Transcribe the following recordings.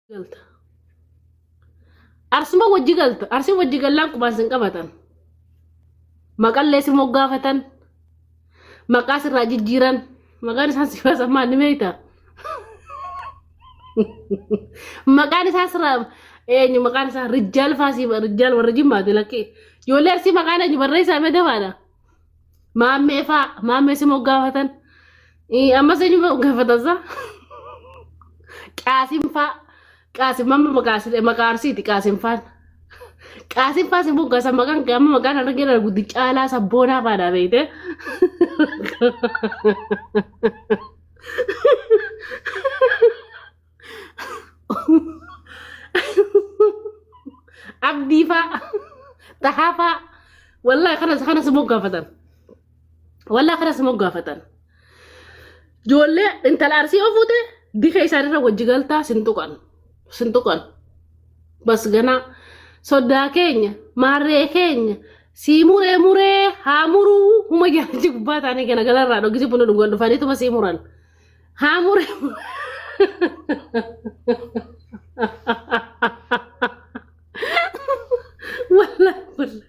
Galta. Arsuma wajji galta. Arsiin wajji gallaan qubaan sin qabatan. Maqallee si moggaafatan. Maqaa sirraa jijjiiran. Maqaan isaan si baasan maal ni beektaa? Maqaan isaa sirraa eenyu maqaan isaa Rijjaal faasii Rijjaal warra Jimmaati lakkee. Ijoollee Arsii maqaan eenyu barreessaa mee dafaadha. Maammee faa maammee si moggaafatan. Ammas eenyu moggaafatan saa? Qaasim faa Qaasim amma maqaa Arsiiti Qaasim faan. Qaasim faa si moggaasan maqaan kee amma maqaan harargee irraa guddi caalaa sabboonaa faadha beekte. Abdii faa Tahaa faa wallahi kanas kanas moggaafatan. Wallahi kanas moggaafatan. Ijoollee intala Arsii yoo fuute dika isaanirra wajji galtaa sin tuqan. Sin tuqan. Bas ganaa soddaa keenya maarree keenya sii muree muree haa muruu huma jaalchi gubbaa taanii gana galarraa dhogisi buna dhugan dhufaniituma sii muran. Haa muree. Wallahi wallahi.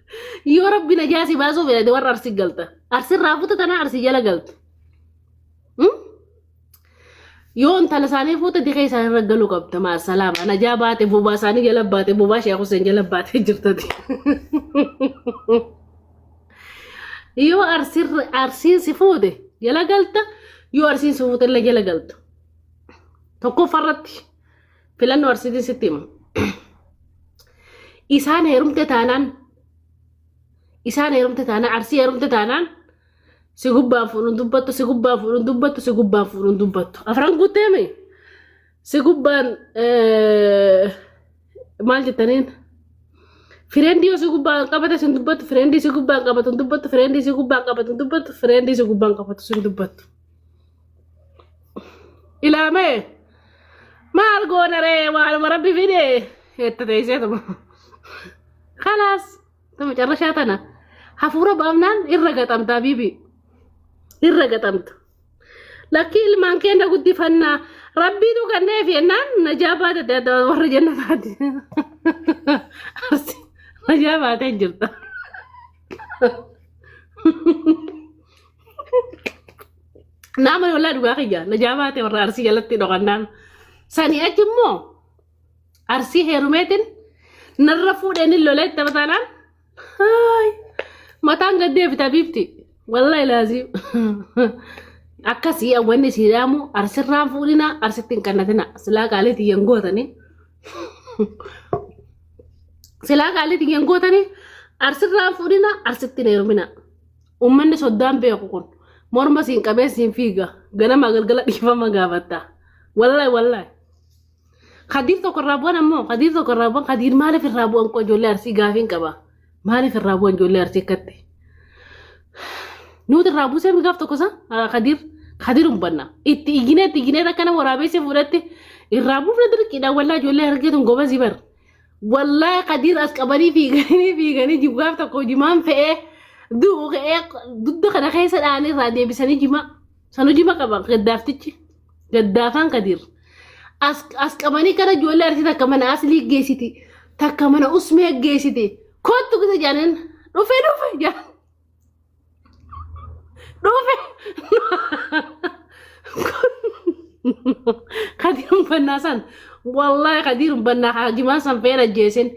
Yoo rabbi najaa si baasuu fedhate warra arsii galta. Arsirraa fuute tanaa arsii jala galta. Yoo intala isaanii fuute dikee isaanii irra galuu qabda maa salaama. Najaa baate bobaa isaanii jala baate bobaa Sheekh Hussein jala baatee jirtati. Yoo arsiin si fuute jala galta yoo arsiin si fuute illee jala galta. Tokkoffaa irratti filannoo arsiitiin sitti hima. Isaan heerumte taanaan isaan heerumte taanaan arsii heerumte taanaan si gubbaan fuudhuun dubbattu si gubbaan fuudhuun dubbattu si gubbaan fuudhuun dubbattu. Afran guuteemi si gubbaan maal jettaniin Fireendii yoo si gubbaan qabate sin dubbattu, fireendii si gubbaan qabatu hin dubbattu, fireendii si gubbaan qabatu hin dubbattu, fireendii si gubbaan qabatu sin dubbattu. Ilaamee maal goona ree waanuma rabbi fide jette teesseetuma. Kalaas tuma carrashaa tana hafuura baafnaan irra gaxamtaa biibii irra gaxamta. Lakkii ilmaan keenya guddifannaa rabbiitu kenneef jennaan najaa baate warra jannataati. Najaa baatee jirta. Nama walaa dhugaa kiyya najaa baate warra arsii jalatti dhokannaan. Sanii achi immoo arsii heerumeetiin narra fuudheen hin lolee itti taanaan Haay. Mataan gad deebita biifti. Wallahi laazim. Akkasii wanni sii dhaamu arsirraan fuudhina arsitti hin qannatina. Silaa qaalii tiyyan gootanii. Silaa qaalii tiyyan gootanii arsirraan fuudhina arsitti hin heerumina. Uummanni soddaan beeku kun morma siin qabee siin fiiga. Ganamaa galgala dhiifama gaafatta. Wallahi wallahi. Kadiir tokko irraa bu'an ammoo Kadiir tokko irraa bu'an Kadiir maaliif irraa bu'an koo ijoollee Arsii gaafiin qaba. Maaliif irraa bu'an ijoollee Arsii akkatti. Nuti irraa buusee mi gaaf tokko isa Kadiir Kadiir hin banna. Itti iyyinee itti iyyinee akka nama waraabessi fudhatti irraa buufne dirqiidhaan wallaa ijoollee Harargee tun gobazii bar. Wallaahi Kadiir as qabanii fiiganii fiiganii gaaf tokko jimaan fe'ee du'u ka'ee dugda kana keessa dha'anii irraa deebisanii jimaa. Sanu jima qaba gaddaaftichi. Gaddaafaan Kadiir. As as qabanii kana ijoollee arsii takka mana aslii geessiti. Takka mana usmee geessiti. Kottu gisa jaaniin dhufe dhufe jaan. Dhufe. Kadiir uffannaa san. Wallaahi Kadiir uffannaa jimaan san fe'een ajjeesin.